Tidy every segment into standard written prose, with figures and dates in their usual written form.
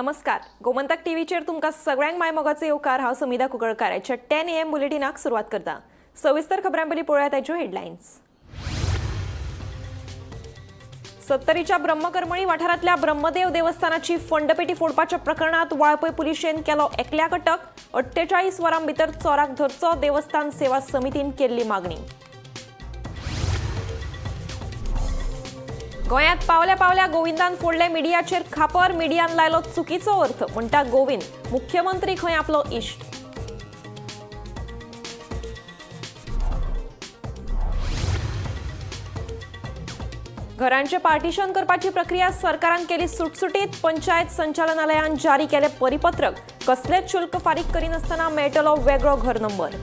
नमस्कार, गोमंतक टीव्हीचेर तुमकां सगळ्यांक मायमोगाचो येवकार. हांव समिधा कुंकळकार. आयच्या 10 AM बुलेटिनाक सुरवात करता. सविस्तर खबरां पयलीं पळोवया ताच्यो हेडलायन्स. सत्तरीच्या ब्रह्मकर्मळी वाठारांतल्या ब्रह्मदेव देवस्थानाची फंडपेटी फोडपाच्या प्रकरणात वाळपय पुलिशेन केलो एकल्याक अटक. 48 वरां भितर चोराक धरचो, देवस्थान सेवा समितीन केल्ली मागणी. गोंयांत पावल्या पावल्या गोविंदान फोडले मिडियाचेर खापर. मिडियान लायलो चुकीचो अर्थ, म्हणटा गोविंद. मुख्यमंत्री खंय आपलो इश्ट. घरांचे पार्टिशन करपाची प्रक्रिया सरकारान केली सुटसुटीत. पंचायत संचालनालयान जारी केले परिपत्रक. कसलेच शुल्क फारीक करिनासतना मेळटलो वेगळो घर नंबर.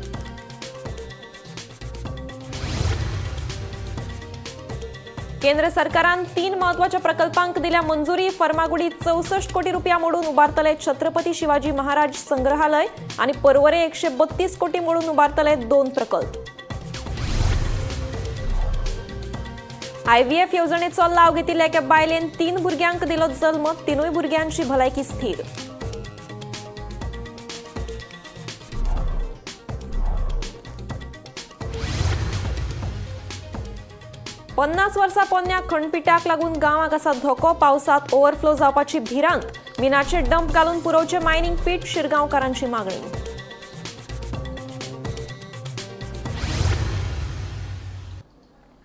केंद्र सरकारान 3 म्हत्वाच्या प्रकल्पांक दिल्या मंजुरी. फर्मागुडी 64 कोटी रुपया मोडून उबारतले छत्रपती शिवाजी महाराज संग्रहालय आणि पर्वरे 132 कोटी मोडून उबारतले 2 प्रकल्प. आयव्हीएफ येवजणेचो लाव घेतिल्ल्या एका बायलेन 3 भुरग्यांक दिलो जल्म. तिनूय भुरग्यांची भलायकी स्थिर. 50 वर्सां पोन्न्या खणपिट्याक लागून गांवाक आसा धोको. पावसात ओव्हरफ्लो जावपाची भिरांत. मिनाचे डंप घालून पुरोवचे मायनिंग पीट, शिरगांवकारांची मागणी.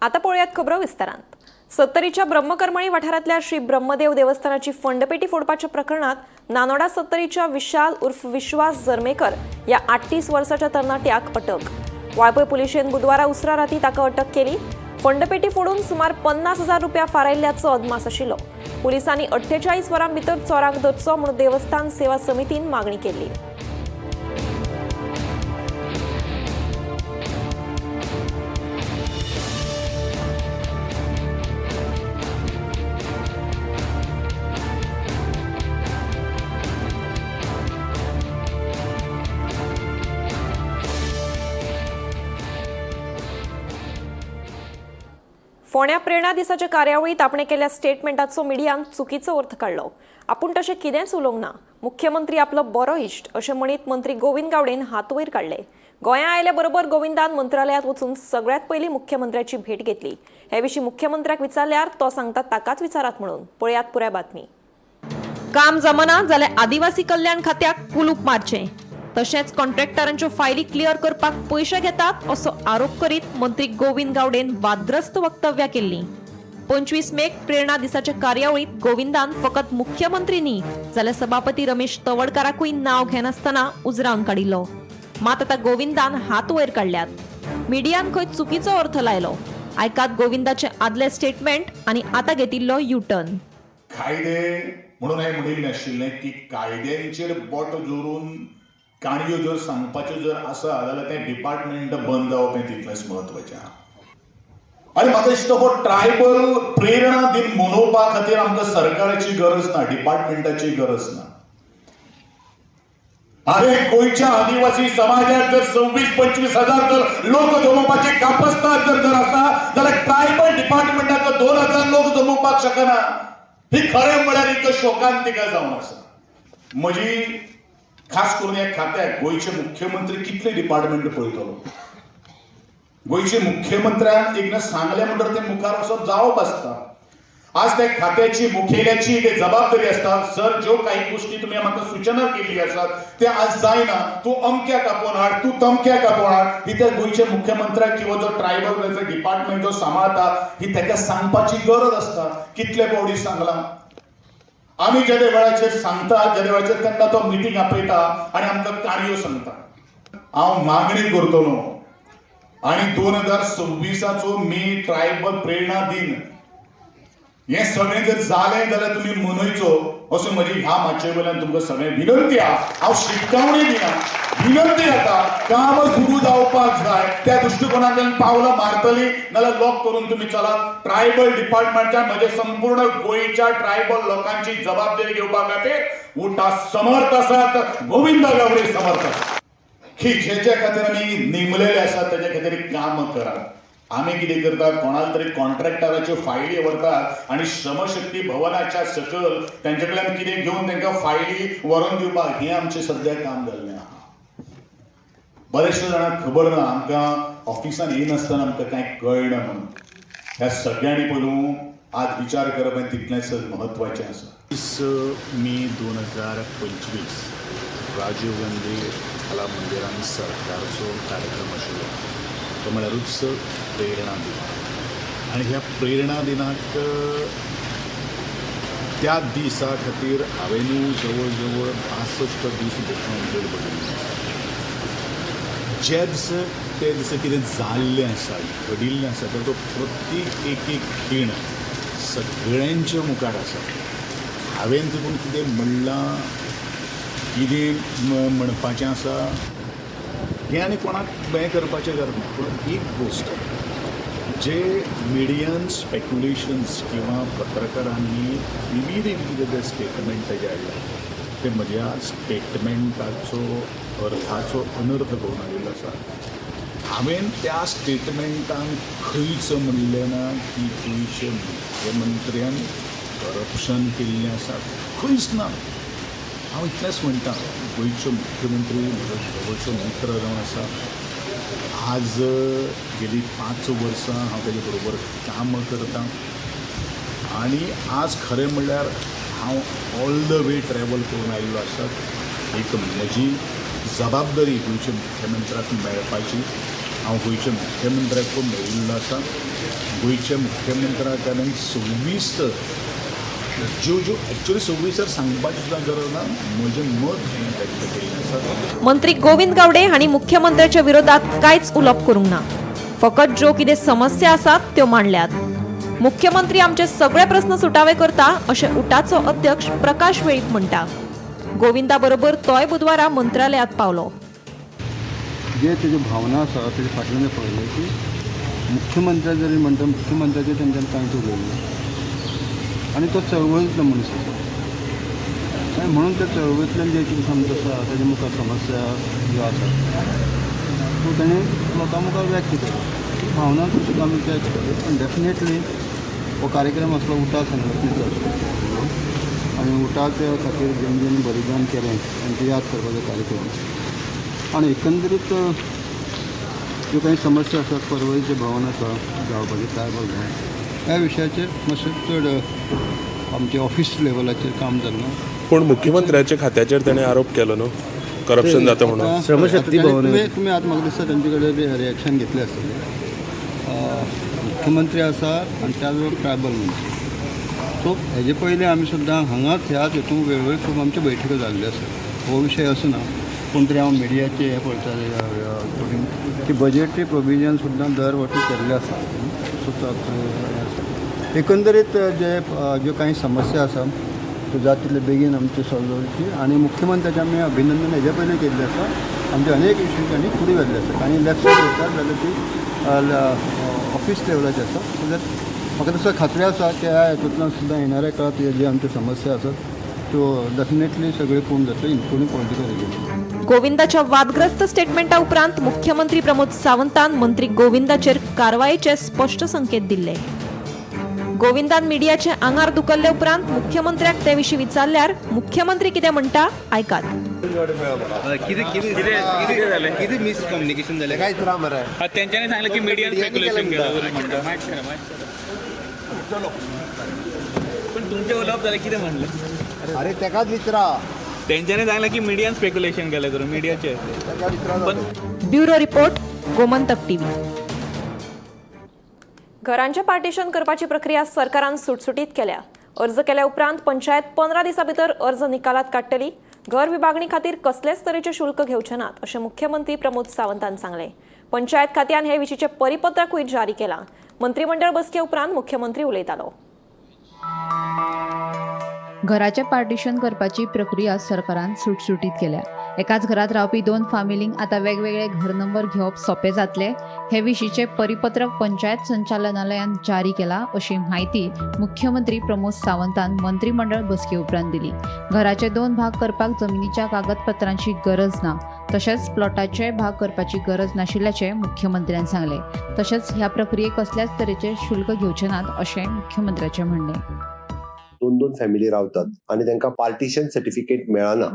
आता पळोवयात खबरो विस्तारांत. सत्तरीच्या ब्रह्मकर्मळी वाठारांतल्या श्री ब्रह्मदेव देवस्थानाची फंडपेटी फोडपाच्या प्रकरणात नानोडा सत्तरीच्या विशाल उर्फ विश्वास जर्मेकर या 38 वर्साच्या तरणाट्याक अटक. वाळपय पुलिशेन बुधवारा उसरा राती ताका अटक केली. फंडपेटी फोडून सुमार 50,000 रुपया फारायल्ल्याचो अदमास आशिल्लो. पुलिसांनी 48 वरां भितर चोराक धरचो म्हूण देवस्थान सेवा समितीन मागणी केल्ली. फोंड्या प्रेरणा दिसाच्या कार्यावळीत आपणे केल्ल्या स्टेटमेंटाचो मिडियान चुकीचो अर्थ काडलो. आपूण तशें कितेंच उलोवंक ना, मुख्यमंत्री आपलो बरो इश्ट अशें म्हणीत मंत्री गोविंद गावडेन हात वयर काडले. गोंया आयले बरोबर गोविंदान मंत्रालयात वचून सगळ्यात पयलीं मुख्यमंत्र्याची भेट घेतली. हे विशीं मुख्यमंत्र्याक विचारल्यार तो सांगता ताकाच विचारात म्हणून. पळयात पुराय बातमी. काम जमना जाल्यार आदिवासी कल्याण खात्याक कुलूप मारचें, तशेंच कॉन्ट्रॅक्टरांच्यो फायली क्लियर करपाक पयशे घेतात असो आरोप करीत मंत्री गोविंद गावडेन वादग्रस्त वक्तव्यां केल्लीं. 25 मेक प्रेरणा दिसाच्या कार्यावळीत गोविंदान फकत मुख्यमंत्री न्ही जाल्यार सभापती रमेश तवडकाराकूय नांव घेनासतना उजरावन काडिल्लो. मात आतां गोविंदान हात वयर काडल्यात. मिडियान खंय चुकीचो अर्थ लायलो. आयकात गोविंदाचे आदले स्टेटमेंट आनी आतां घेतिल्लो युटर्न. कायदे म्हणून हांवें म्हणिल्लें आशिल्लें की कायद्यांचेर बोट दवरून काणयो जर सांगपाच्यो जर आसा जाल्यार तें डिपार्टमेंट बंद जावप हें तितलेंच म्हत्वाचें आहा. आनी म्हाका दिसता हो ट्रायबल प्रेरणा दिन मनोवपा खातीर आमकां सरकाराची गरज ना, डिपार्टमेंटाची गरज ना. अरे, गोंयच्या आदिवासी समाजात जर 26-25 हजार जर लोक जमोवपाची कापस्ताद जर जर आसा जाल्यार ट्रायबल डिपार्टमेंटाक 2000 लोक जमोवपाक शकना, ही खरें म्हळ्यार एक शोकांतिका जावन आसा. म्हजी खास करून ह्या खात्याक, गोंयचे मुख्यमंत्री कितले डिपार्टमेंट पळयतलो? गोंयचे मुख्यमंत्र्यान एकदां सांगलें म्हणटर तें मुखार वचप जावप आसता. आज त्या खात्याची, मुखेल्याची एक जबाबदारी आसता. सर, ज्यो काही गोष्टी तुमी म्हाका सुचना केल्ली आसात ते आज जायना, तूं अमक्याक आपोवन हाड, तूं तमक्याक आपोवन हाड, ही त्या गोंयच्या मुख्यमंत्र्याक किंवा जो ट्रायबल वेलफेअर डिपार्टमेंट जो सांबाळता ही ताका सांगपाची गरज आसता. कितले फावटी सांगलां आमी, जेदे वेळाचेर सांगता जेदे वेळाचेर तेन्ना तो मिटींग आपयता आनी आमकां काणयो सांगता. हांव मागणी करतलो आनी 2026चो मी ट्रायबल प्रेरणा दिन हें सगळें जर जालें जाल्यार तुमी मनयचो असो म्हजी ह्या माचये वयल्यान तुमकां सगळें विनंती आहा. हांव शिटकावणी दिना, विनंती जाता. काम सुरू जावपाक जाय, त्या दृश्टिकोनांतल्यान पावलां मारतली, नाजाल्यार लॉक करून तुमी चलात. ट्रायबल डिपार्टमेंटच्या म्हजे संपूर्ण गोंयच्या ट्रायबल लोकांची जबाबदारी घेवपा खातीर उठा समर्थ आसात, गोविंद गावडे समर्थ आसात की जेच्या खातीर आमी नेमलेले आसात तेच्या खातीर काम करात. आमी कितें करतात, कोणाक तरी कॉन्ट्रॅक्टराच्यो फायली व्हरतात आनी श्रमशक्ती भवनाच्या सकयल तेंचे कडल्यान कितें घेवन तांकां फायली व्हरोन दिवपाक, हें आमचें सद्या काम जाल्लें आहा. बरेचशे जाणांक खबर ना, आमकां ऑफिसान येयनासतना आमकां कांय कळना म्हणून. ह्या सगळ्यांनी पयलू आज विचार करप हें तितलेंच म्हत्वाचें आसा. 30 मे 2025 राजीव गांधी कला मंदिरान सरकारचो कार्यक्रम आशिल्लो, तो म्हळ्यारूच प्रेरणा दिन. आनी ह्या प्रेरणा दिनाक त्या दिसा खातीर हांवें जवळ जवळ 62 दीस बसून बरयल्ले आसा. जे दीस ते दिसा कितें जाल्लें आसा, घडिल्लें आसा, ताचो प्रत्येक एक एक खीण सगळ्यांच्या मुखार आसा. हांवें तितून कितें म्हणलां, कितें म्हणपाचें आसा हें आनी कोणाक हें करपाचें गरज ना. पूण एक गोश्ट, जे मिडियन स्पेक्युलेशन्स किंवा पत्रकारांनी विविध विविध जे स्टेटमेंट तेजे हाडले ते म्हज्या स्टेटमेंटाचो अर्थाचो अनर्थ करून हाडिल्लो आसा. हांवें त्या स्टेटमेंटान खंयच म्हणलें ना की गोंयचे मुख्यमंत्र्यान करप्शन केल्लें आसा, खंयच ना. हांव इतलेंच म्हणटा, गोंयचो मुख्यमंत्री म्हजो जवळचो मित्र जावन आसा. आज गेली 5 वर्सां हांव तेजे बरोबर काम करतां आनी आज खरें म्हणल्यार हांव ऑल the way travel करून आयिल्लो आसा. एक म्हजी जबाबदारी गोंयच्या मुख्यमंत्र्याक मेळपाची, हांव गोंयच्या मुख्यमंत्र्याक मेळिल्लो आसा. गोंयच्या मुख्यमंत्र्या कडेन 26 ज्यो ज्यो एक्चुअली 26 सांगपाची सुद्दां गरज ना, म्हजें मत हें व्यक्त केल्लें आसा. मंत्री गोविंद गावडे हांणी मुख्यमंत्र्याच्या विरोधात कांयच उलोवप करूंक ना, फकत ज्यो कितें समस्या आसात त्यो मांडल्यात. मुख्यमंत्री आमचे सगळे प्रस्न सुटावे करता अशें उटाचो अध्यक्ष प्रकाश वेळीप म्हणटा. गोविंदा बरोबर तोय बुधवारा मंत्रालयात पावलो. जे तेज्यो भावना आसा तेजे फाटल्यान पळयलें की मुख्यमंत्र्या जरी म्हणटा, मुख्यमंत्र्याचेर तेंच्यांनी कांयच उलयलें आनी तो चळवळींतलो मनीस आसा आनी म्हणून त्या चळवळींतल्यान जे कितें समज आसा तेजे मुखार समस्या ज्यो आसा त्यो तेणें लोकां मुखार व्यक्त केल्यो. ती भावना सुद्दां आमी व्यक्त केली. पण डेफिनेटली हो कार्यक्रम आसलो उटा संघटनेचो आसलो आनी उटाच्या खातीर जेणे जेणे बलिदान केलें तांची याद करपाचो कार्यक्रम. आनी एकंदरीत ज्यो काही समस्या आसात, पर्वरीचें भवन आसा जावपाचें ट्रायबल भवन, ह्या विशयाचेर मातशें चड आमचे ऑफिस लेवलाचेर काम जाल्लें. पूण मुख्यमंत्र्याच्या खात्याचेर ताणें आरोप केलो न्हू, करप्शन जाता म्हणून. श्रमशक्ती भवन तुमी आतां म्हाका दिसता तेंचे कडेन रिएक्शन घेतलें आसतलें. मुख्यमंत्री आसा आनी त्याच बरोबर ट्रायबल मनीस. सो हेजे पयलीं आमी सुद्दां हांगाच ह्याच हितून वेळोवेळ खूब आमच्यो बैठको जाल्ल्यो आसा. हो विशय असो ना कोण तरी हांव मिडियाचे हें पळयतालें की बजेटरी प्रोविजन सुद्दां दर वर्सी केल्लें आसा. सो एकंदरीत जे ज्यो कांय समस्या आसा त्यो जाता तितले बेगीन आमच्यो सॉल्व जावची आनी मुख्यमंत्र्याचें आमी अभिनंदन हेजे पयलीं केल्लें आसा. आमचे अनेक इश्यू तांणी फुडें व्हेल्ले आसा. आनी लेफ्ट सायड वयतात जाल्यार ती ऑफिस लेवलाची आसा. सो that म्हाका तसो खात्री आसा की ह्या हेतूंतल्यान सुद्दां येणाऱ्या काळांत जे आमच्यो समस्या आसात त्यो डेफिनेटली सगळ्यो पूर्ण जातल्यो, इन्क्लुडींग पॉलिटिकल एजंडा. गोविंदाच्या वादग्रस्त स्टेटमेंटा उपरांत मुख्यमंत्री प्रमोद सावंतान मंत्री गोविंदाचेर कारवायेचे स्पश्ट संकेत दिल्ले. गोविंदान मिडियाचे आंगार दुखल्ले उपरांत मुख्यमंत्र्याक ते विशीं विचारल्यार मुख्यमंत्री कितें म्हणटा आयकात. कितें मिसकम्युनिकेशन जालें? तेंच्यांनी सांगलें की मिडियन स्पेक्युलेशन केलां. पण तुमचें उलोवप जालें कितें म्हणलें? अरे तेकाच विचारा. तेंच्यांनी सांगलें की मिडियन स्पेक्युलेशन केलें करून मिडियाचेर. Bureau report, Gomantak TV. घरांचें पार्टिशन करपाची प्रक्रिया सरकारान सुटसुटीत केल्या. अर्ज केल्या उपरांत पंचायत 15 दिसां भितर अर्ज निकालात काडटली. घर विभागणी खातीर कसलेच तरेचे शुल्क घेवचे नात अशें मुख्यमंत्री प्रमोद सावंतान सांगलें. पंचायत खात्यान हे विशींचें परिपत्रकूय जारी केलां. मंत्रीमंडळ बसके उपरांत मुख्यमंत्री उलयतालो. घराचें पार्टिशन करपाची प्रक्रिया सरकारान सुटसुटीत केल्या. एकाच घरात रावपी 2 फामिलींक आतां वेगवेगळे घर नंबर घेवप सोंपें जातलें. हे विशींचें परिपत्रक पंचायत संचालनालयान जारी केलां अशी म्हायती मुख्यमंत्री प्रमोद सावंतान मंत्रीमंडळ बसके उपरांत दिली. घराचे 2 भाग करपाक जमिनीच्या कागदपत्रांची गरज ना. तशेंच प्लॉटाचे भाग करपाची गरज नाशिल्ल्याचें मुख्यमंत्र्यान सांगलें. तशेंच ह्या प्रक्रियेक कसल्याच तरेचे शुल्क घेवचे नात अशें मुख्यमंत्र्याचें म्हणणें. दोन दोन फॅमिली रावतात आनी तांकां पार्टिशन सर्टिफिकेट मेळना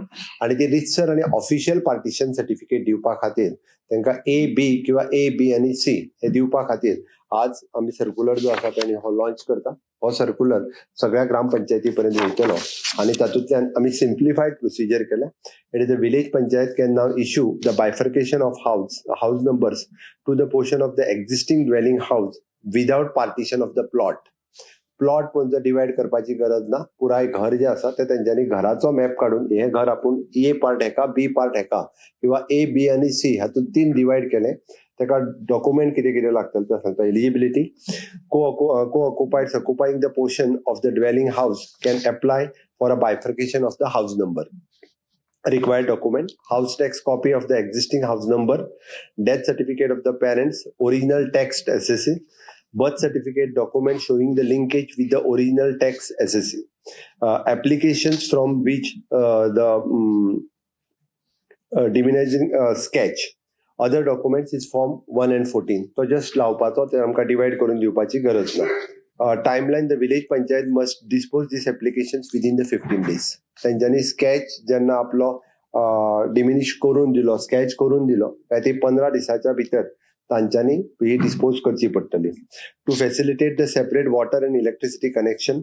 आनी ती रितसर आनी ऑफिशियल पार्टिशन सर्टिफिकेट दिवपा खातीर तांकां ए बी किंवा ए बी आनी सी हे दिवपा खातीर आज आमी सर्क्युलर जो आसा तेणी हो लॉन्च करता. हो सर्क्युलर सगळ्या ग्रामपंचायती पर्यंत वयतलो आनी तातूंतल्यान आमी सिम्प्लिफायड प्रोसिजर केल्या. It is a village panchayat can now issue the bifurcation of house numbers to the portion of the existing dwelling house without partition of the plot. Plot पण जर डिवायड करपाची गरज ना. पुराय घर जे आसा ते तेंच्यांनी घराचो मॅप काडून हे घर आपूण ए पार्ट हेका, बी पार्ट हेका किंवा ए बी आनी सी हातूंत तीन डिवायड केले. ताका डॉक्युमेंट कितें कितें लागतलें तें सांगता. Eligibility: co occupiers occupying the portion of the dwelling house can apply for a bifurcation of the house number. Required document: house tax copy of the existing house number, death certificate of the parents, original tax assessee, birth certificate, document showing the linkage with the original tax assessee, applications from which the diminishing sketch, other documents is form 1 and 14. तो just लावपाचो, ते आमकां divide करून दिवपाची गरज ना. Timeline: the village panchayat must dispose this application within the 15 days. तेंच्यांनी sketch जेन्ना आपलो डिमिनिश करून दिलो, स्केच करून दिलो काय ती 15 दिसाच्या भितर तांच्यांनी ही डिस्पोज करची पडटली. To facilitate the separate water and electricity connection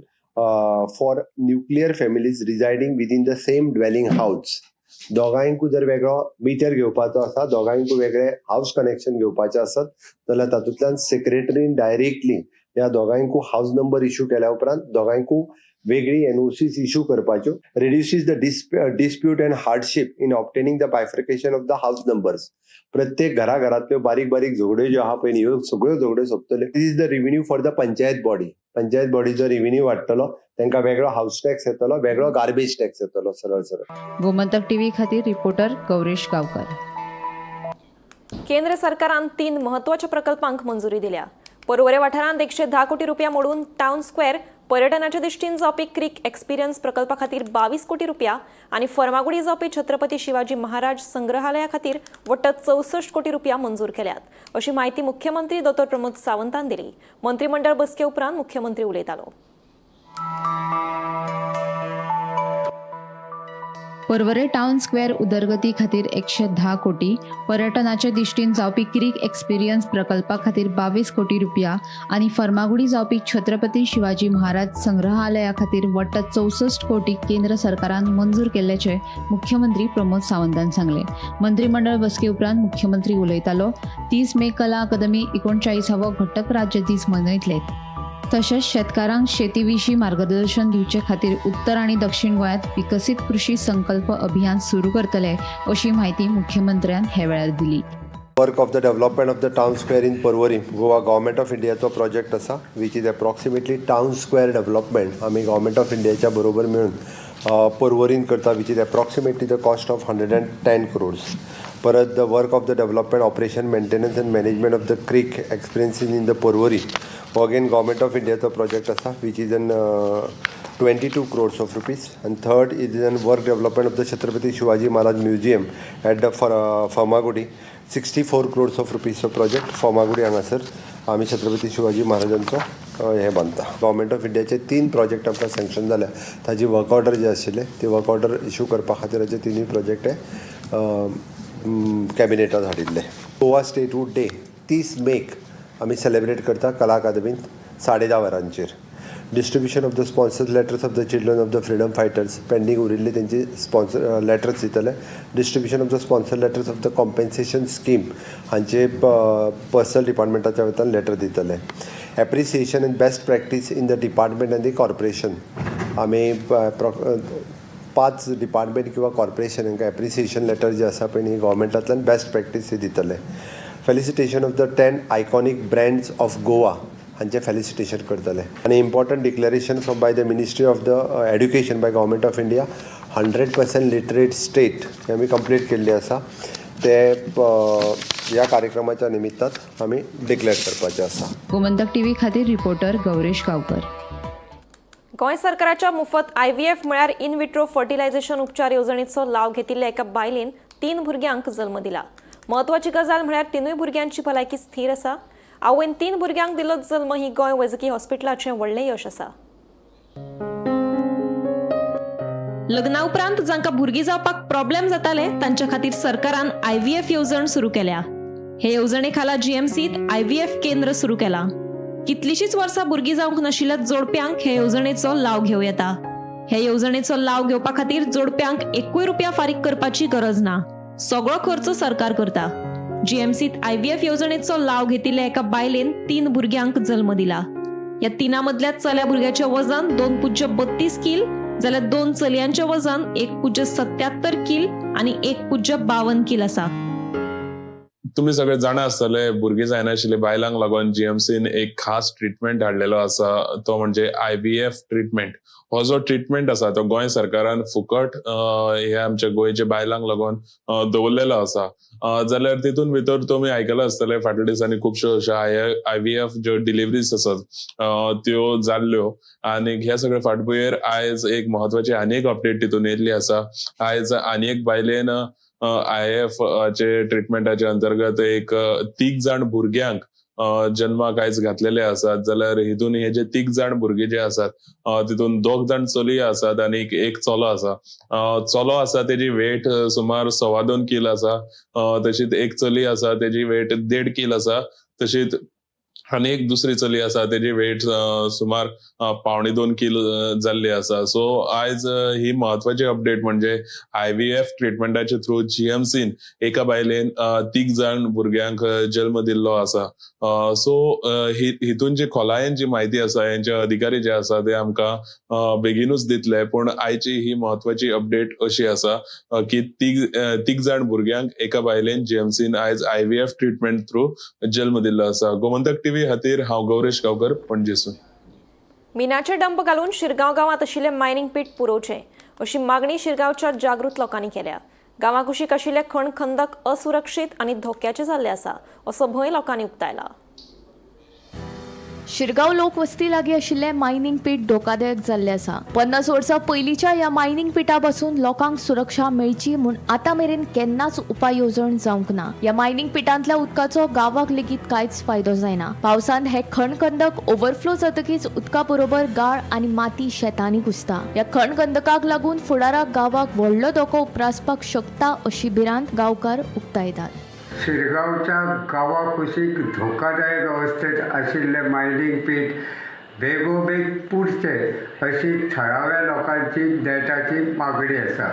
for nuclear families residing within the same dwelling house. दोगांयकूय जर वेगळो मिटर घेवपाचो आसा, दोगांयकूय वेगळे हावस कनेक्शन घेवपाचें आसत जाल्यार तातूंतल्यान सेक्रेटरीन डायरेक्टली ह्या दोगांयकूय हावस नंबर इश्यू केल्या उपरांत दोगांयकूय वेगळी एनओसीस इश्यू करपाच्यो. Reduces the dispute and hardship in obtaining the bifurcation of the house numbers. प्रत्येक घराघरांतल्यो बारीक बारीक झगड्यो ज्यो आहा पळय न्ही, ह्यो सगळ्यो झगड्यो सोंपतल्यो. This is the revenue for the panchayat body. Panchayat बॉडीचो revenue वाडटलो, तांकां वेगळो हावस टॅक्स येतलो, वेगळो गार्बेज टॅक्स येतलो सरळ सरळ. गोमंतक टीव्ही खातीर रिपोर्टर गौरेश गावकर. केंद्र सरकारान तीन म्हत्वाच्या प्रकल्पांक मंजुरी दिल्या. पर्वरे वाठारांत 110 कोटी रुपया मोडून टावन स्क्वेअर, पर्यटनाच्या दृश्टीन जावपी क्रीक एक्सपिरियन्स प्रकल्पा खातीर 22 कोटी रुपया आनी फर्मागुडी जावपी छत्रपती शिवाजी महाराज संग्रहालया खातीर वट्ट 64 कोटी रुपया मंजूर केल्यात, अशी म्हायती मुख्यमंत्री दोतोर प्रमोद सावंतान दिली. मंत्रिमंडळ बसके उपरांत मुख्यमंत्री उलयतालो. पर्वरे टावन स्क्वेअर उदरगती खातीर 110 कोटी, पर्यटनाचे दिश्टीन जावपी क्रीक एक्सपिरियन्स प्रकल्पा खातीर 22 कोटी रुपया आनी फर्मागुडी जावपी छत्रपती शिवाजी महाराज संग्रहालया खातीर वट्ट 64 कोटी केंद्र सरकारान मंजूर केल्ल्याचे मुख्यमंत्री प्रमोद सावंतान सांगले. मंत्रिमंडळ बसके उपरांत मुख्यमंत्री उलयतालो. 30 मे कला अकादमी 39वो घटक राज्य दीस मनयतले. तशेंच शेतकारांक शेती विशीं मार्गदर्शन दिवचे खातीर उत्तर आनी दक्षिण गोंयांत विकसीत कृषी संकल्प अभियान सुरू करतले, अशी म्हायती मुख्यमंत्र्यान हे वेळार दिली. Work of the development of the town square in Porvorim, Goa government of इंडियाचो प्रोजेक्ट आसा, which is approximately town square development आमी गव्हर्मेंट ऑफ इंडियाच्या बरोबर मेळून पर्वरीन करता, which is approximately the cost of 110 crores. परत the work of the development, operation, maintenance and management of the creek experiences in the Porvorim हो again government of इंडियाचो project आसा, which is an 22 crores of rupees. And third is an work development of the Chhatrapati Shivaji Maharaj Museum at the Farmagudi, 64 crores of रुपीजचो project. Farmagudi हांगासर आमी छत्रपती शिवाजी महाराजांचो हें बांदता. Government of इंडियाचे तीन project आमकां sanction जाल्या. ताजी वर्क ऑर्डर जे आशिल्ले ते वर्क ऑर्डर इशू करपा खातीराचे तिनूय प्रोजेक्ट हे कॅबिनेटात हाडिल्ले. गोवा स्टेटहूड डे 30 मेक आमी सेलिब्रेट करता कला अकादमींत 10:30 वरांचेर. Distribution of the sponsor letters of the children of the freedom fighters, pending उरिल्ले तेंची स्पॉन्सर लेटर्स दितले. Distribution of the sponsor letters of the compensation scheme हांचे पर्सनल डिपार्टमेंटाच्या वतीन लेटर दितले. Appreciation and best practice in the department and the corporation, आमी पांच department किंवा corporation हांकां एप्रिसिएशन लेटर जे आसा पळय न्ही, गव्हर्मेंटांतल्यान बेस्ट प्रॅक्टीस ही दितले. Felicitation of the 10 iconic brands of Goa हांचें फेलिसिटेशन करतले. आनी important declaration from by the Ministry of the Education by Government of India, 100% literate state हे आमी कंप्लीट केल्ली आसा, ते ह्या कार्यक्रमाच्या निमित्तान आमी डिक्लेअर करपाचें आसा. गोमंतक टीव्ही खातीर रिपोर्टर गौरेश गावकर. गोंय सरकाराच्या मुफत आयव्हीएफ म्हळ्यार इन विट्रो फर्टिलायझेशन उपचार येवजणेचो लाव घेतिल्ल्या एका बायलेन 3 भुरग्यांक जल्म दिला. म्हत्वाची गजाल म्हळ्यार 3 भुरग्यांची भलायकी स्थीर आसा. आवयन 3 भुरग्यांक दिलो जल्म ही गोंय वैजकी हॉस्पिटलाचें व्हडलें यश आसा. लग्ना उपरांत जांकां भुरगीं जावपाक प्रॉब्लेम जाताले तांच्या खातीर सरकारान IVF येवजण सुरू केल्या. हे येवजणे खाला जीएमसीत IVF केंद्र सुरू केलां. कितलीशीच वर्सां भुरगीं जावंक नाशिल्ल्या जोडप्यांक हे येवजणेचो लाव घेवं येता. हे येवजणेचो लाव घेवपा खातीर जोडप्यांक 1 रुपया फारीक करपाची गरज ना. सगळो खर्च सरकार करता. जीएमसीत IVF येवजणेचो लाव घेतिल्ल्या एका बायलेन 3 भुरग्यांक जल्म दिला. ह्या 3 मदल्या चल्या भुरग्याचें वजन 2.32 कील जाल्यार 2 चलयांचें वजन 1.77 कील आनी 1.52 कील आसा. तुमी सगळे जाणा आसतले, भुरगीं जायनाशिल्ले बायलांक लागून जीएमसीन एक खास ट्रिटमेंट हाडलेलो आसा, तो म्हणजे IVF treatment. हो जो ट्रिटमेंट आसा तो गोंय सरकारान फुकट हे आमच्या गोंयच्या बायलांक लागून दवरलेलो आसा. जाल्यार तितून भितर तुमी आयकलां आसतलें, फाटल्या दिसांनी खुबश्यो अश्यो IVF ज्यो डिलिव्हरीज आसात त्यो जाल्ल्यो आनी ह्या सगळ्या फाटभुंयेर आयज एक म्हत्वाची आनी एक अपडेट तितून येयल्ली आसा. आयज आनी एक बायलेन IVF चे ट्रिटमेंटाच्या अंतर्गत एक 3 जाण भुरग्यांक जन्माक आयज घातलेले आसात. जाल्यार हितून हे जे 3 जाण भुरगे जे आसात तितून 2 जाण चलयो आसात आनी एक चलो आसा. चलो आसा तेजी वेट सुमार 2.25 कील आसा, तशीच एक चली आसा तेजी वेट 1.5 कील आसा, तशीच आनी एक दुसरी चली आसा तेजी वेट सुमार 1.75 कील जाल्ली आसा. सो आयज ही म्हत्वाची अपडेट म्हणजे IVF ट्रिटमेंटाचे थ्रू जीएमसीन एका बायलेन 3 जाण भुरग्यांक जल्म दिल्लो आसा. सो हितून जी खोलायेन जी म्हायती आसा हेंचे अधिकारी जे आसा ते आमकां बेगीनूच दितले, पूण आयची ही म्हत्वाची अपडेट अशी आसा की 3 जाण भुरग्यांक एका बायलेन जीएमसीन आयज IVF treatment through जल्म दिल्लो आसा. गोमंतक टीव्ही खातीर हांव गौरेश गांवकर, पणजेसून. मिनाचे डंप घालून शिरगांव गांवांत आशिल्ले मायनिंग पीट पुरोवचें अशी मागणी शिरगांवच्या जागृत लोकांनी केल्या. गांवा कुशीक आशिल्ले खण खंदक असुरक्षीत आनी धोक्याचे जाल्ले आसा असो भंय लोकांनी उक्तायला. शिरगांव लोकवस्ती लागीं आशिल्लें मायनिंग पीट धोकादायक जाल्लें आसा. 50 वर्सां पयलींच्या ह्या मायनिंग पिटा पासून लोकांक सुरक्षा मेळची म्हूण आतां मेरेन केन्नाच उपाय येवजण जावंक ना. ह्या मायनिंग पिटांतल्या उदकाचो गांवाक लेगीत कांयच फायदो जायना. पावसांत हे खणखंदक ओवरफ्लो जातकीच उदका बरोबर गाळ आनी माती शेतांनी घुसता. ह्या खणखंदकाक लागून फुडाराक गांवाक व्हडलो धोको उप्रासपाक शकता अशी भिरांत गांवकार उक्तायतात. शिरगांवच्या गांवा कुशीक धोकादायक अवस्थेत आशिल्लें मायनिंग पीट बेगोबेग पुरचें अशी थळाव्या लोकांची नेटाची मागणी आसा.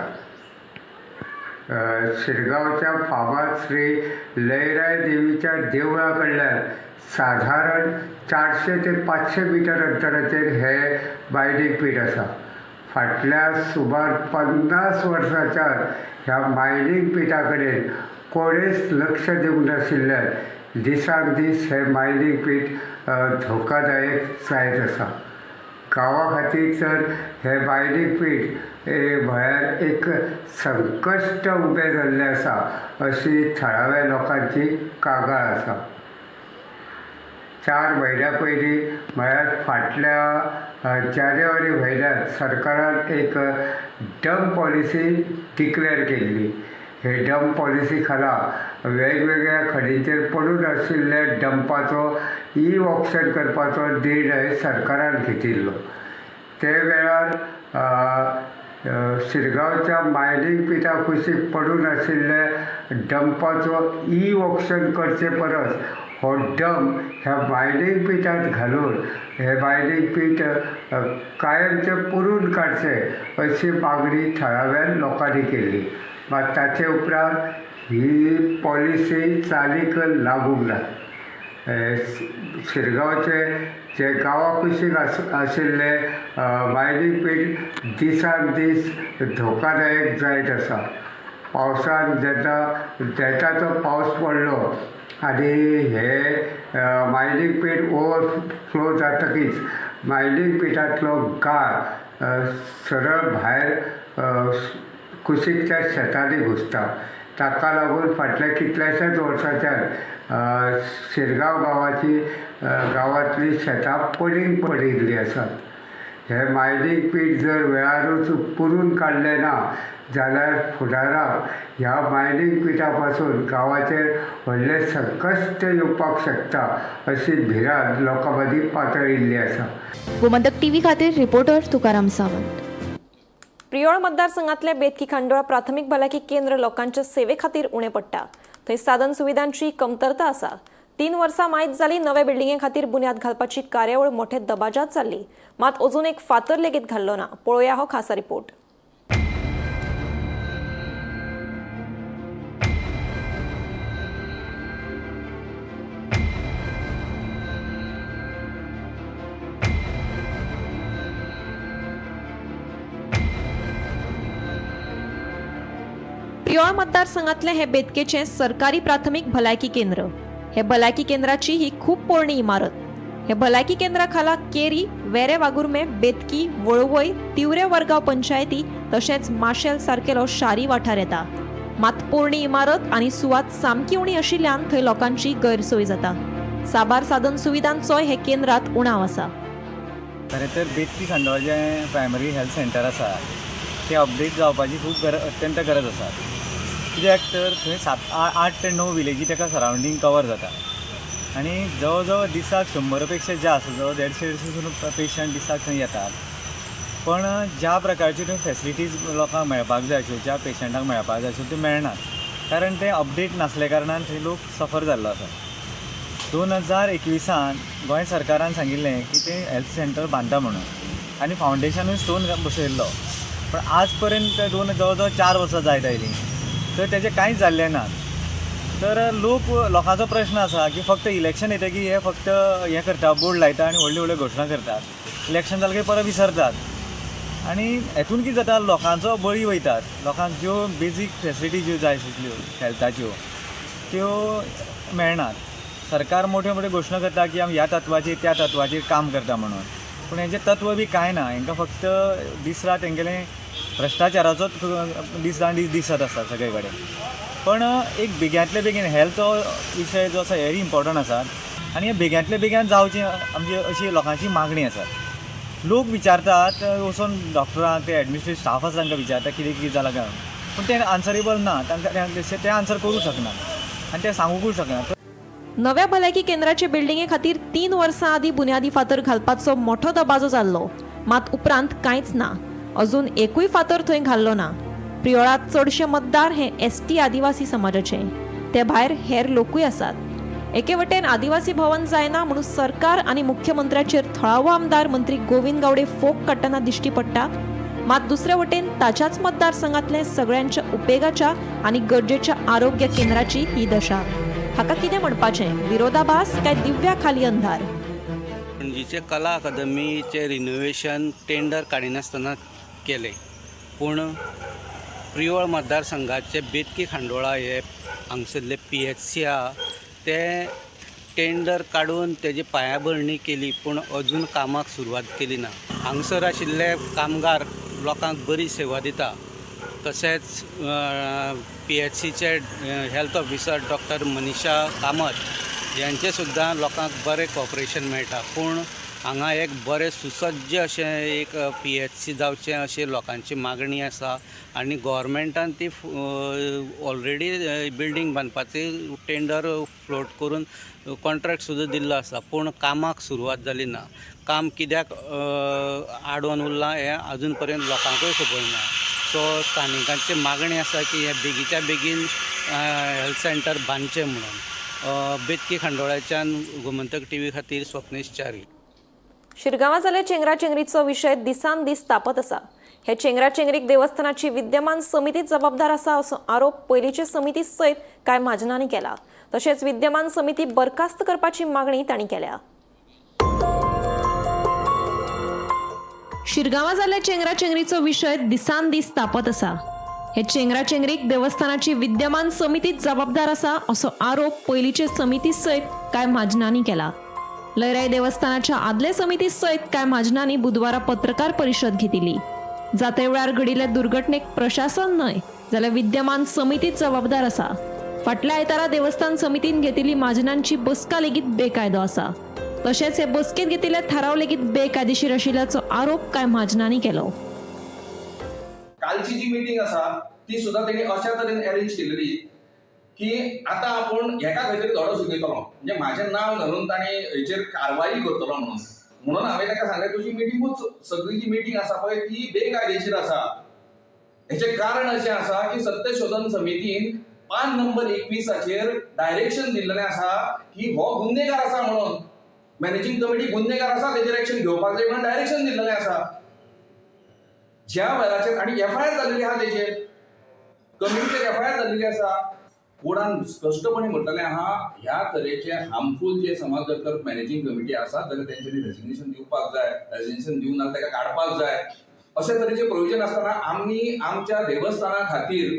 शिरगांवच्या फामाद श्री लयराय देवीच्या देवळा कडल्यान साधारण 400 ते 500 मिटर अंतराचेर हे मायनिंग पीट आसा. फाटल्या सुमार 50 वर्सांच्या ह्या मायनिंग पिटा कडेन कोणेच लक्ष दिवंक नाशिल्ल्यान दिसान दीस हे मायनिंग पीट धोकादायक जायत आसा. गांवा खातीर तर हे मायनिंग पीट म्हळ्यार एक संकश्ट उबें जाल्लें आसा अशी थळाव्या लोकांची कागाळ आसा. 4 म्हयन्या पयलीं म्हळ्यार फाटल्या जानेवारी म्हयन्यांत सरकारान एक डंप पॉलिसी डिक्लेअर केल्ली. हे डंप पॉलिसी खाला वेगवेगळ्या खणींचेर पडून आशिल्ल्या डंपाचो ई ऑक्शन करपाचो निर्णय सरकारान घेतिल्लो. ते वेळार शिरगांवच्या मायनिंग पिटा कुशीक पडून आशिल्ल्या डंपाचो ई ऑक्शन करचे परस हो डंप ह्या मायनिंग पिटांत घालून हे मायनिंग पीट कायमचें पुरून काडचें अशी मागणी थळाव्या लोकांनी केल्ली. मात ताचे उपरांत ही पॉलिसी चालीक लागूंक ना. शिरगांवचे जे गांवा कुशीक आशिल्ले मायनिंग पीट दिसान दीस धोकादायक जायत आसा. पावसान जेन्ना नेटाचो पावस पडलो आनी हे मायनिंग पीट ओवरफ्लो जातकीच मायनिंग पिटांतलो गाळ सरळ भायर कुशीकच्या शेतांनी घुसता. ताका लागून फाटल्या कितल्याशाच वर्सांच्यान शिरगांव गांवांतली शेतां पडींग पडिल्लीं आसात. हे मायनिंग पीट जर वेळारूच पुरून काडलें ना जाल्यार फुडाराक ह्या मायनींग पिटा पासून गांवाचेर व्हडलें संकश्ट येवपाक शकता अशी भिरांत लोकां मदीं पातळिल्ली आसा. गोमंतक टीव्ही खातीर रिपोर्टर तुकाराम सावंत. प्रियोळ मतदारसंघातले बेतकी खांडोळा प्राथमीक भलायकी केंद्र लोकांच्या सेवे खातीर उणें पडटा. थंय साधन सुविधांची कमतरता आसा. 3 वर्सां मायत जाली नवे बिल्डिंगे खातीर बुन्याद घालपाची कार्यावळ मोठे दबाजात जाल्ली, मात अजून एक फातर लेगीत घाल्लो ना. पळोवया हो खासा रिपोर्ट. प्रियोळ मतदारसंघातलें हे बेतकेचें सरकारी प्राथमीक भलायकी केंद्र. हे भलायकी केंद्राची ही खूब पोरणी इमारत. हे भलायकी केंद्रा खाला केरी, वेरे वागुर्मे, बेतकी, वळवय, तिवरे वरगांव पंचायती तशेंच माशेल सारकेलो शारी वाठार येता. मात पोरणी इमारत आनी सुवात सामकी उणी आशिल्ल्यान थंय लोकांची गैरसोय जाता. साबार साधन सुविधांचोय हे केंद्रात उणाव आसा. खरें तर बेतकी खांडोळा जें प्रायमरी हेल्थ सेंटर आसा तें अपडेट जावपाची खूब अत्यंत गरज आसा. कित्याक तर थंय 8 ते 9 विलेजी ताका सरावंडींग कवर जाता आनी जवळ जवळ दिसाक 100 पेक्षा जास्त जवळ 150 पेशंट दिसाक थंय येतात. पण ज्या प्रकारच्यो थंय फेसिलिटीज लोकांक मेळपाक जाय आशिल्ल्यो, ज्या पेशंटांक मेळपाक जाय आशिल्ल्यो त्यो मेळनात, कारण तें अपडेट नासल्या कारणान थंय लोक सफर जाल्लो आसा. 2021 गोंय सरकारान सांगिल्लें की तें हेल्थ सेंटर बांदता म्हणून आनी फावंडेशनूय स्टोन बसयल्लो, पण आज पर्यंत जवळ जवळ 4 वर्सां जायत आयलीं तर तेजें कांयच जाल्लें ना. तर लोकांचो प्रश्न आसा की फक्त इलेक्शन येतकीर हे फक्त हें करता, बोर्ड लायता आनी व्हडल्यो व्हडल्यो घोशणा करतात, इलेक्शन जालें की परत विसरतात आनी हेतून कितें जाता, लोकांचो बळी वयतात. लोकांक ज्यो बेजीक फेसिलिटी ज्यो जाय आशिल्ल्यो हेल्थाच्यो त्यो मेळनात. सरकार मोठ्यो मोठ्यो घोशणा करता की आमी ह्या तत्वाचेर त्या तत्वाचेर काम करता म्हणून, पूण हेंचें तत्व बी कांय ना. हेंकां फक्त दीस रात हेंगेलें भ्रश्टाचाराचोच दीसान दीस दिसत आसता सगळे कडेन. पण एक बेग्यांतले बेगीन हेल्थ हो विशय जो आसा व्हेरी इम्पॉर्टंट आसा आनी हे बेग्यांतले बेग्यान जावचें आमची अशी लोकांची मागणी आसा. लोक विचारतात वचून डॉक्टरांक, ते एडमिनिस्ट्रेटिव स्टाफ आसा तांकां विचारता कितें कितें जालां काय, पूण ते आन्सरेबल ना, तांकां ते आन्सर करूंक शकना आनी ते सांगूंकूय शकना. नव्या भलायकी केंद्राचे बिल्डिंगे खातीर 3 वर्सां आदीं बुन्यादी फातर घालपाचो मोठो दबाजो जाल्लो, मात उपरांत कांयच ना. अजून एकूय फातर थंय घाल्लो ना. प्रियोळांत चडशे मतदार हे ST आदिवासी समाजाचे, ते भायर हेर लोकूय आसात. एके वटेन आदिवासी भवन जायना म्हणून सरकार आनी मुख्यमंत्र्याचेर थळावो आमदार मंत्री गोविंद गावडे फोग काडटना दिश्टी पडटा, मात दुसरे वटेन ताच्याच मतदारसंघातले सगळ्यांच्या उपेगाच्या आनी गरजेच्या आरोग्य केंद्राची ही दशा. हाका कितें म्हणपाचें, विरोधाभास काय दिव्या खाली अंधार? पणजीचे कला अकादमीचें रिनोवेशन टेंडर काडिनासतना केलें, पूण प्रियोळ मतदारसंघाचे बेतकी खांडोळा हे हांगसरले PHC आहा ते टेंडर काडून तेजी पायाभरणी केली, पूण अजून कामाक सुरवात केली ना. हांगसर आशिल्ले कामगार लोकांक बरी सेवा दिता, तशेंच PHCचे health officer doctor Manisha Kamat यांचे सुद्दां लोकांक बरें कॉपरेशन मेळटा, पूण हांगा एक बरें सुसज्ज अशें एक PHC जावचें अशें लोकांची मागणी आसा आनी गोवोरमेंटान ती ऑलरेडी बिल्डींग बांदपाची टेंडर फ्लोट करून कॉन्ट्रॅक्ट सुद्दां दिल्लो आसा, पूण कामाक सुरवात जाली ना. काम कित्याक आडोवन उरलां हें अजून पर्यंत लोकांकूय खबर ना. सो स्थानिकांची मागणी आसा की हें बेगीच्या बेगीन हेल्थ सेंटर बांदचें म्हणून. बेतकी खांडोळ्याच्यान गोमंतक टीव्ही खातीर स्वप्नेश च्यारी. शिरगांवां जाल्ले चेंगराचेंगरीचो विशय दिसान दीस तापत आसा. हे चेंगराचेंगरीक देवस्थानाची विद्यमान समिती जबाबदार आसा असो आरोप पयलींचे समिती सयत कांय म्हाजनांनी केला. तशेंच विद्यमान समिती बरखास्त करपाची मागणी तांणी केल्या. शिरगांवां जाल्ले चेंगराचेंगरीचो विशय दिसान दीस तापत आसा. हे चेंगराचेंगरीक देवस्थानाची विद्यमान समिती जबाबदार आसा असो आरोप पयलींचे समिती सयत कांय म्हाजनांनी केला. लयराई देवस्थानाच्या आदले समिती सयत कांय म्हाजनांनी बुधवारा पत्रकार परिशद घेतिल्ली. जात्रे वेळार घडिल्ले दुर्घटनेक प्रशासन न्हय जाल्यार विद्यमान समितीच जबाबदार आसा. फाटल्या आयतारा देवस्थान समितीन घेतिल्ली म्हाजनांची बसका लेगीत बेकायदो आसा. तशेंच हे बसकेंत घेतिल्ले थाराव लेगीत बेकायदेशीर आशिल्ल्याचो आरोप कांय म्हाजनांनी केलो. कालची जी मिटींग आसा ती सुद्दां तेणी अशा तरेन अरेंज केलेली की आतां आपूण हेका खंय तरी धडो शिकयतलो, म्हणजे म्हाजें नांव धरून ताणी हेचेर कारवाई करतलो म्हणून. म्हणून हांवें ताका सांगलें तुजी मिटिंगूच सगळी जी मिटींग आसा पळय ती बेकायदेशीर आसा. हेचें कारण अशें आसा की सत्यशोधन समितीन पान नंबर 21 डायरेक्शन दिल्लें आसा की हो गुन्हेगार आसा म्हणून, मॅनेजींग कमिटी गुन्हेगार आसा तेजेर एक्शन घेवपाक जाय म्हणून डायरेक्शन दिल्लें आसा. ज्या वेळाचेर आनी एफआयआर जाल्लेली आसा तेजेर, कमिटीचेर एफआयआर जाल्लेली आसा. कोडान स्पश्टपणे म्हटलेलें आहा ह्या तरेचे हार्मफूल जे समाज जर तर मॅनेजींग कमिटी आसा जाल्यार तेंच्यांनी रेजिग्नेशन दिवपाक जाय, रेजिग्नेशन दिवना ताका काडपाक जाय. अशे तरेचे प्रोविजन आसतना आमी आमच्या देवस्थाना खातीर,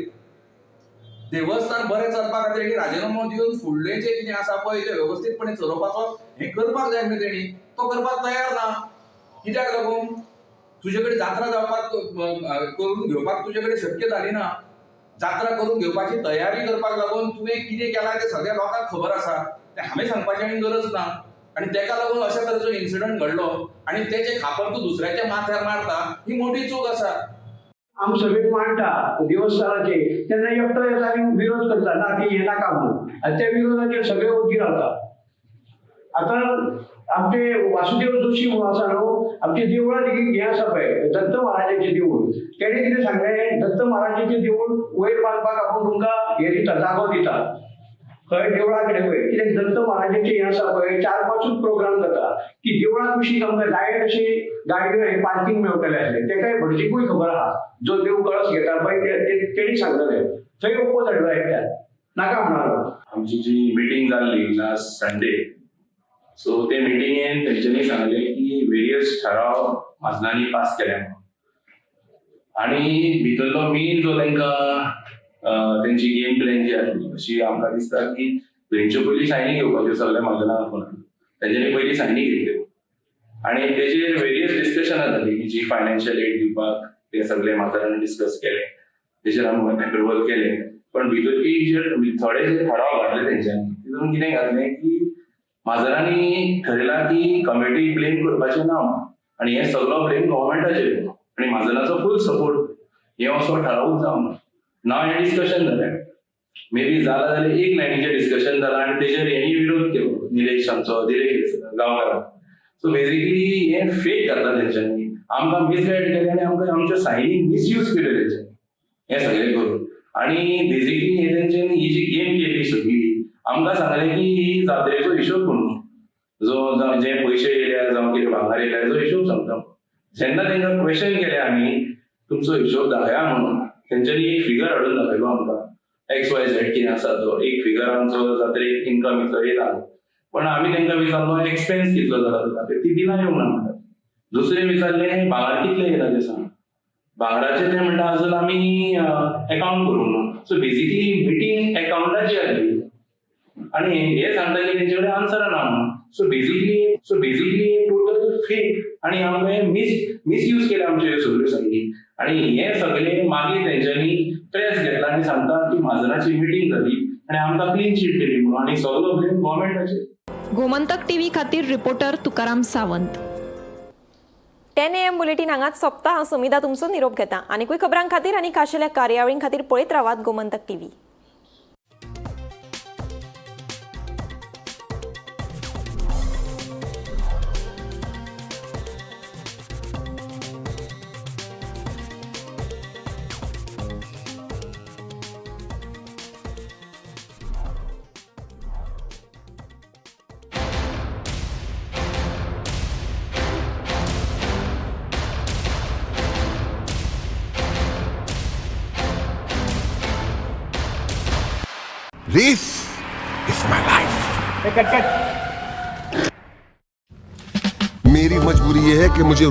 देवस्थान बरें चलपा खातीर हेणी राजिनामो दिवन फुडलें जें कितें आसा पळय तें वेवस्थीतपणे चलोवपाचो हें करपाक जाय आसलें तेणी, तो करपाक तयार ना. कित्याक लागून तुजे कडेन जात्रा जावपाक करून घेवपाक तुजे कडेन शक्य जाली ना. जात्रा करून घेवपाची तयारी करपाक लागून तुवें कितें केलां तें सगळ्या लोकांक खबर आसा, तें हांवें सांगपाची आनी गरज ना. आनी तेका लागून अशा तरेचो इन्सिडंट घडलो आनी तेचें खापर तूं दुसऱ्याच्या माथ्यार मारता ही मोठी चूक आसा. आमी सगळे मांडटा देवस्थानाचे तेन्ना एकटो येता आनी विरोध करता ना ती हे नाका म्हणून, आनी त्या विरोधाचेर सगळे ओगी रावता. आतां आमचे वासुदेव जोशी म्हणून आसा न्हू, आमची देवळां लेगीत हें आसा पळय दत्त महाराजाचें देवूळ, तेणें कितें सांगलें दत्त महाराजाचें देवूळ वयर बांदपाक आपूण तुमकां हें दिता, जागो दिता खंय देवळा कडेन वयर. कित्याक दत्त महाराजाचें हें आसा पळय 4-5 प्रोग्राम जाता की देवळा कुशीक आमकां जाय तशी गाडयो हें पार्कींग मेळटलें आसलें. तेकाय भटजीकूय खबर आहा, जो देव कळस घेता पळय तेणी सांगलें थंय ओपोज हाडलो एकट्यान नाका म्हणालो. आमची जी मिटींग जाल्ली लास्ट संडे, सो ते मिटिंगेन तेंच्यांनी सांगलें की वेरियस ठराव म्हाजनांनी पास केल्या म्हणून, आनी भितरलो मेन जो तांकां तेंची गेम प्लॅन जी आसली अशी आमकां दिसता की तेंच्यो पयलीं सायनी घेवपाच्यो सगळ्या म्हाजनां फोनान, तेंच्यांनी पयलीं सायनी घेतल्यो आनी तेजेर वेरियस डिस्कशनां जालीं की जी फायनान्शियल एड दिवपाक ते सगळे म्हाजनांनी डिस्कस केले, तेजेर आमी एप्रुवल केलें. पण भितर एक जे थोडे जे ठराव घातले तेंच्यांनी तितून कितें घातलें की म्हाजनांनी ठरयलां की कमिटी ब्लेम करपाचें ना आनी हें सगळो ब्लेम गव्हर्मेंटाचेर आनी म्हाजनाचो फूल सपोर्ट, हें असो ठरावूच जावंक ना. हें डिस्कशन जालें, मे बी जालां जाल्यार एक लायनीचें डिस्कशन जालां आनी तेजेर हेणी विरोध केलो निलेश आमचो दिलेश गांवकारान. सो बेजिकली हें फेक घातलां तेंच्यांनी, आमकां मिसगायड केलें आनी आमकां आमच्यो सायनी मिसयूज केल्यो तेंच्यांनी हें सगळें करून. आनी बेजिकली हें तेंच्यांनी ही जी गेम केली सगळी, आमकां सांगलें की ही जात्रेचो हिशोब म्हणून जो जे पयशे येयल्या जावं कितें भांगर येयल्या हेजो हिशोब सांगता. जेन्ना तेंकां क्वेश्चन केलें आमी तुमचो हिशोब दाखया म्हणून, तेंच्यांनी एक फिगर हाडून दाखयलो आमकां एक्स वाय झेड कितें आसा तो एक फिगर आमचो जात्रेक इन्कम इतलो येयला, पण आमी तेंकां विचारलो एक्सपेन्स कितलो जाला तो दाखय, ती बिलां येवंक ना म्हणटात. दुसरें विचारलें भांगर कितलें येयला तें सांग, भांगराचें तें म्हणटा अजून आमी एकावंट करूंक ना. सो बेजिकली मिटींग एकावंटाची आसली आनी हे सांगता की तेंचे कडेन आन्सर ना म्हणून. सो बेजिकली टोटल फेक आनी आमकां हें मिसयूज केलें आमच्यो ह्यो सगळ्यो सायनी. आनी हें सगळें मागीर तेंच्यांनी प्रेस घेतला आनी सांगता की म्हाजनाची मिटींग जाली आनी आमकां क्लीन चीट दिली म्हणून, आनी सगळो ब्लेम गव्हर्मेंटाचेर. गोमंतक टीव्ही खातीर reporter Tukaram Sawant. 10 AM bulletin हांगाच सोंपता. हांव सुमिधा तुमचो निरोप घेता. आनीकूय खबरां खातीर आनी खाशेल्या कार्यावळीं खातीर पळयत रावात Gomantak TV. This is my life. Hey, cut, cut. मेरी मजबूरी ये है कि मुझे